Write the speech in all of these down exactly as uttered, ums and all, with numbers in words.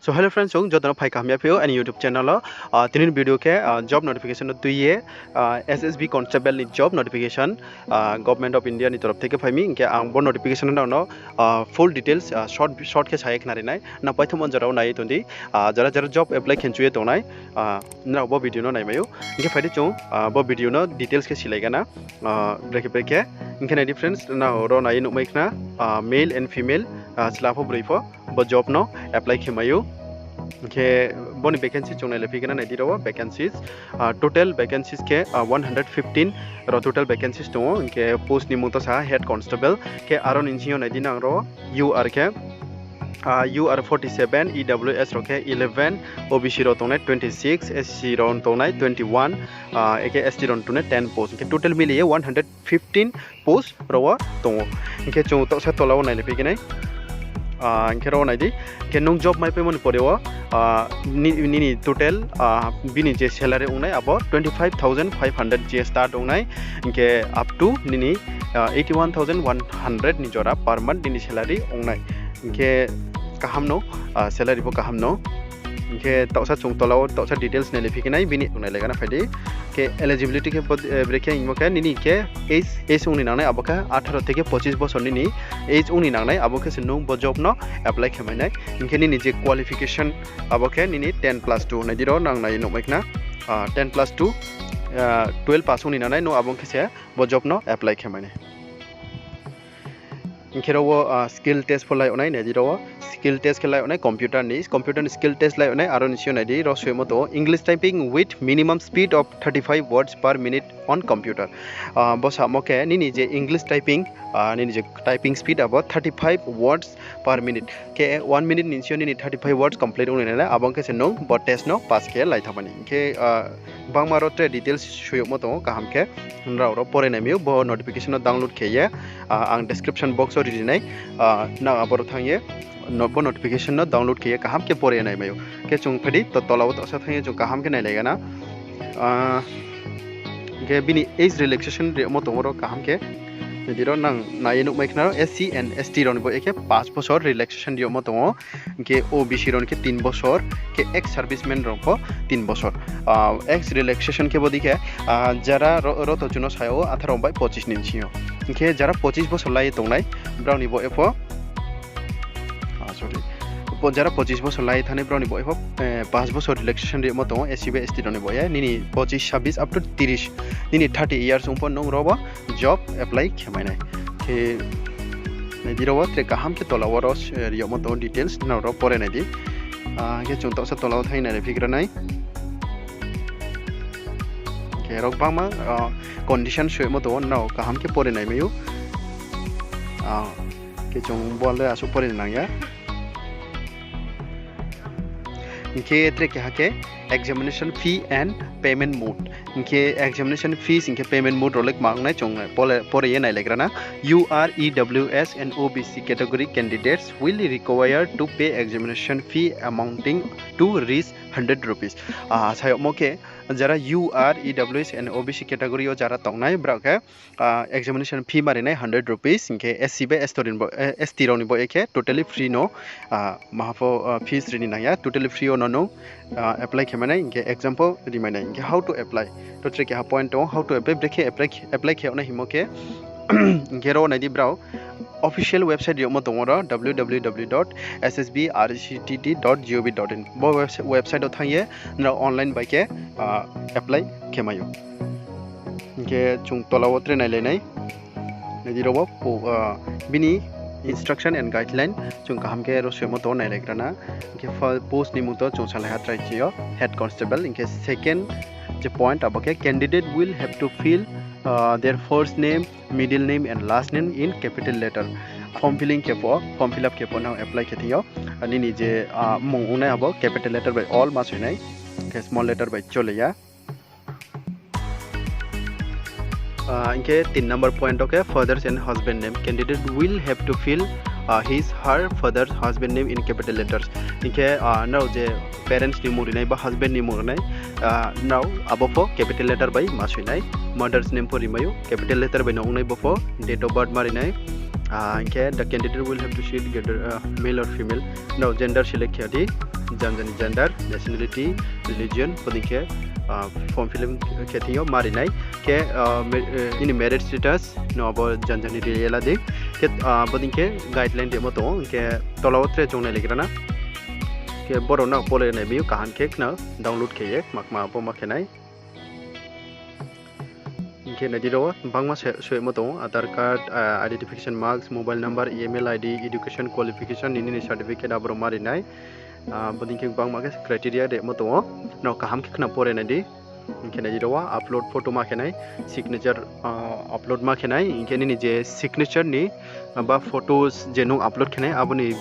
So hello friends, chung joto no phai kaham ya phi ou aini YouTube channel wo. Ah, tini ni video khe, ah, job notification no tui ye, ah, S S B constable ni job notification, ah, Government of India ni torof theke phai mi, hing khe ang bo notification no nrao no, ah, full details, ah, short, short khe sa ye khnari nai. Nrao paithaohmo jora wo nai ye tong di, ah, jara jara job apply khe chu ye tongnai, ah, nrao bo video no nai mai ou. Hing khe phai di chung, ah, bo video no details khe silai gana, ah, brekhe brekhe. Hing khe nai di friends, nrao ro nai ye nuhmai khna, ah, male and female, ah, chla pho broi pho bo job no apply khe mai ou. Hing khe bo ni vacancy chung nailai phi gana, nai di ro wo vacancies, ah, total vacancies khe, ah, one hundred fifteen ro total vacancies tong ou. Hing khe post ni mung to sa head constable, khe aro ni bsing yo nai di nang ro U R khe, ah, U R forty seven, E W S rao khe eleven, O B C rao tongnai twenty six, S C rao tongnai twenty one, ah, akhe S T rao tongnai ten post. Hing khe total mili ye one hundred fifteen post ro wo tong ou. Hing khe chung taohsa tola wo nailai phi gana. Ah, hing khe ro wo nai di. Hing khe nung job mai paimo ni pore wo, ah, ni-, nini total, ah, bini je salary ong nai abo twenty five thousand five hundred je start ong nai. Hing khe up to nini, ah, eighty one thousand one hundred ni jora per month nini salary ong nai. Hing khe kaham no, ah, salary pho kaham no. Hing khe taohsa chung tola wo taohsa details nailai phi gana, bini chung nailai gana phai di. Khe eligibility khe bo, eh, brekhe hingmo khe nini khe age, age ong ni nangnai, abo khe আঠারো থেকে পঁচিশ বছর nini age ong ni nangnai, abo khe se nung bo job no apply khe mai nai. Hing khe nini je qualification, abo khe nini ten plus two, nai di ro nang nai nuhmai khna, ah, ten plus two, ah, twelve pass ong ni nangnai nung, abo khe se bo job no apply khe mai nai. Hing khe ro wo, ah, skill test pho lai yag nai, nai di ro wo. Skill test khe lai yag nai computer ni, computer ni skill test lai yag nai, aro ni sing yo nai di ro soimo tong ou, English typing with minimum speed of thirty five words per minute on computer. Ah, bo samo khe nini je English typing, ah, nini je typing speed abo thirty five words per minute. Khe one minute ni sing yo nini thirty five words complete ong ni nangnai, abo khe se nung bo test no pass khe lai thanngmani. Hing khe, ah, bangma ro tre details soi yagmo tong ou, kaham khe nrao ro pore nai mai ou, bo notification no download khe ye, ah, ang description box wo ri ri nai, ah, nang abo ro thanng ye, no-, bo notification no download khe ye kaham khe pore nai mai ou. Khe chung phai di, to tola wo taohsa thanng ye chung kaham khe nailai gana. Ah, hing khe bini age relaxation ri yagmo tong ou ro kaham khe. Nai di ro nang nai ye nuhmai khna ro, S C and S T rao ni bo ye khe পাঁচ বছর relaxation ri yagmo tong ou. Hing khe O B C rao ni khe তিন বছর, khe ex serviceman rao pho তিন বছর. Ah, age relaxation khe bo dei khe, ah, jara ro, ro to chung no sa yag ou আঠারো bai পঁচিশ ni bsing yo. Hing khe jara পঁচিশ বছর lai ye tongnai, brao ni bo ye pho, ah, sorry, jara পঁচিশ বছর lai ye thanngnai brao ni bo ye pho, eh, পাঁচ বছর relaxation ri yagmo tong ou, S C bai S T rao ni bo ye, nini পঁচিশ, ছাব্বিশ up to তিরিশ, nini thirty years ong pho nung ro wo job apply khe mai nai. Khe nai di ro wo tre kaham khe tola wo ro, eh, ri yagmo tong ou details, nrao ro pore nai di. Ah, khe chung taohsa tola wo thanng ye nailai phi gra nai. Khe ro bangma, ah, condition soi yagmo tong ou, nrao kaham khe pore nai mai ou. Ah, khe chung bo le asuh pore nang ya. Hing khe tre keha khe examination fee and payment mode. Hing khe examination fees hing khe payment mode rao le kma ong nai chung pore, pore ye nailai gra na. U R, E W S and O B C category candidates will require to pay examination fee amounting to rupees hundred rupees. Ah, sa yagmo khe jara U R, E W S and O B C category yo jara tongnai brao khe, ah, examination fee ma ri nai hundred rupees, hing khe S C bai S T rao ni bo, eh, S T rao ni bo ye khe totally free no, ah, maha pho, ah, fees ri ni nang ya, totally free yo no nung, ah, apply khe mai nai, hing khe exam pho ri mai nai. Hing khe how to apply? To tre keha point tong ou, how to apply, brekhe apply, apply khe yag nai hingmo khe, hing khe ro nai di brao official website ri yagmo tong ou ro, W W W dot S S B R C T T dot G O V dot in. Bo webs-, website wo thanng ye nrao online bai khe, ah, apply khe mai ou. Hing khe chung tola wo tre nailai nai. Nai di ro wo po-, ah, bini instruction and guideline chung kaham khe ro soimo tong ou nailai gra na. Hing khe fir-, post ni mung to chung salai ha try khe yo, head constable. Hing khe second je point abo khe candidate will have to fill, ah, their first name, middle name and last name in capital letter. Form filling khe pho, form fill up khe pho nang apply khe thing yo, ah, nini je, ah, mung ong nai abo capital letter bai all ma soi nai, hing khe small letter bai chole ya. Ah, hing khe tin number point wo khe father's and husband name. Candidate will have to fill, ah, his, her father's, husband name in capital letters. Hing khe, ah, nrao je parents ni mung ri nai ba husband ni mung ri nai, ah, nrao abo pho capital letter bai ma soi nai. Mother's name pho ri mai ou, capital letter bai no ong nai bo pho, date of birth ma ri nai. Ah, hing khe the candidate will have to select gender, ah, male or female. Nrao gender select khe di. janja ni gender, nationality, religion, bodei khe form fill up khe thing yo ma ri nai. Khe nini marriage status no abo janja ni ri ye la di. Khe bodei khe guideline rimo tong ou, hing khe tola wo tre chung nailaigra na. Khe boro no pore nai mi ou, kaham khe khna download khe ye kma kma abo ma khe nai. Hing khe nai di ro, bangma soimo tong ou, Aadhaar card, identification marks, mobile number, email ID, education qualification, nini certificate aboro ma ri nai. Bodei khe bangma khe criteria rimo tong ou, nrao kaham khe khna pore nai di. Hing khe nai di ro, upload photo ma khe nai, signature upload ma khe nai, hing khe nini je signature ni ba photos je nung upload khe nai, abo ni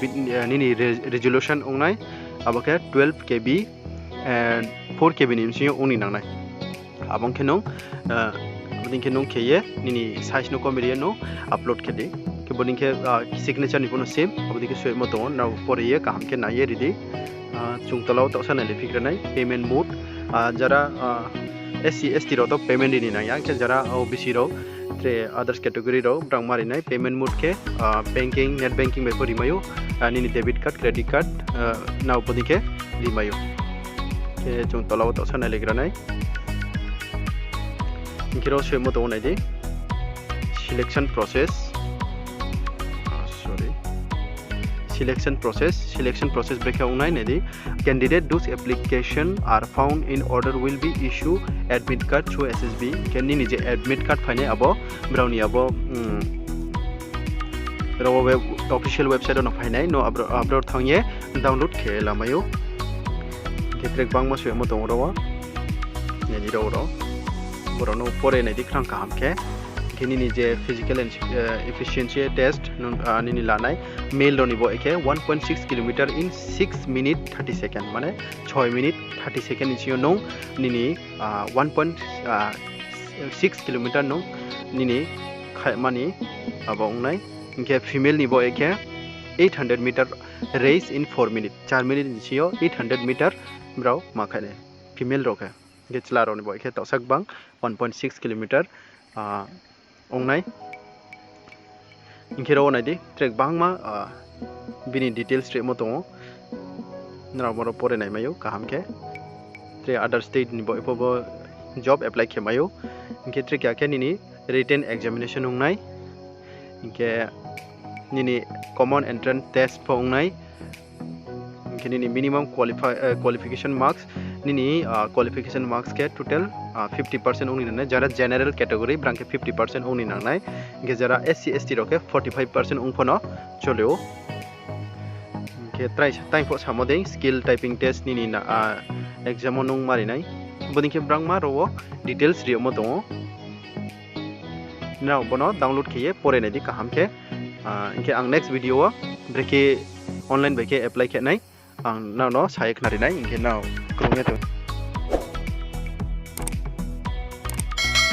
nini resolution ong nai, abo khe twelve K B, four K B ni bsing yo ong ni nang nai. Abo ong khe nung, bodei khe nung khe ye nini size no kom ri ye nung upload khe di. Khe bodei khe signature ni pho no same, abo dei khe soimo tong ou, nrao pore ye kaham khe nai ye ri di. Chung tola wo taohsa nailai phigra nai, payment mode, jara SC ST rao to payment ri ni nang ya, khe jara OBC rao, tre others category rao brang ma ri nai. Payment mode khe banking, net banking bai pho ri mai ou, nini debit card, credit card, nrao bodei khe ri mai ou. Khe chung tola wo taohsa nailaigra nai. Hing khe ro soimo tong ou nai di, selection process, sorry, selection process, selection process brekhe ong nai nai di. Candidate whose application are found in order will be issue admit card through SSB. Khe nini je admit card phai nai abo, brao ni abo, ro wo official website wo no phai nai, no abro thanng ye download khe la mai ou. Khe tre gbangma soimo tong ou ro wo, nai di ro ro, boro no pore nai di khnang kaham khe. Khe nini je physical and efficiency test nini la nai, male rao ni bo khe one point six kilometer in six minute thirty second, mane ছয় minute thirty second ni sing yo nung nini one point six kilometer nung nini khaihma ni abo ong nai. Hing khe female ni bo khe eight hundred meter race in four minute, চার minute ni sing yo eight hundred meter brao ma khaih nai female rao khe. Hing khe chla rao ni bo khe taohsa gbang one point six kilometer ong nai. Hing khe ro wo nai di, tre gbangma bini details rimo tong ou, nrao boro pore nai mai ou kaham khe. Tre other state ni bo epho bo job apply khe mai ou. Hing khe tre khe akhe nini written examination ong nai, hing khe nini common entrance test pho ong nai. Hing khe nini minimum qualification marks, nini qualification marks khe total fifty percent ong ni nang nai, jara general category brang khe fifty percent ong ni nang nai, hing khe jara SC ST rao khe forty five percent ong pho no chole ou. Hing khe tang pho samo dei skill typing test nini exam wo nung ma ri nai, bodei khe brangma ro wo details rimo tong ou. Nrao bo no download khe ye pore nai di kaham khe. Hing khe ang next video wo brekhe online bai khe apply khe nai ang nrao no sa ye khnari nai, hing khe nrao krung ye tong.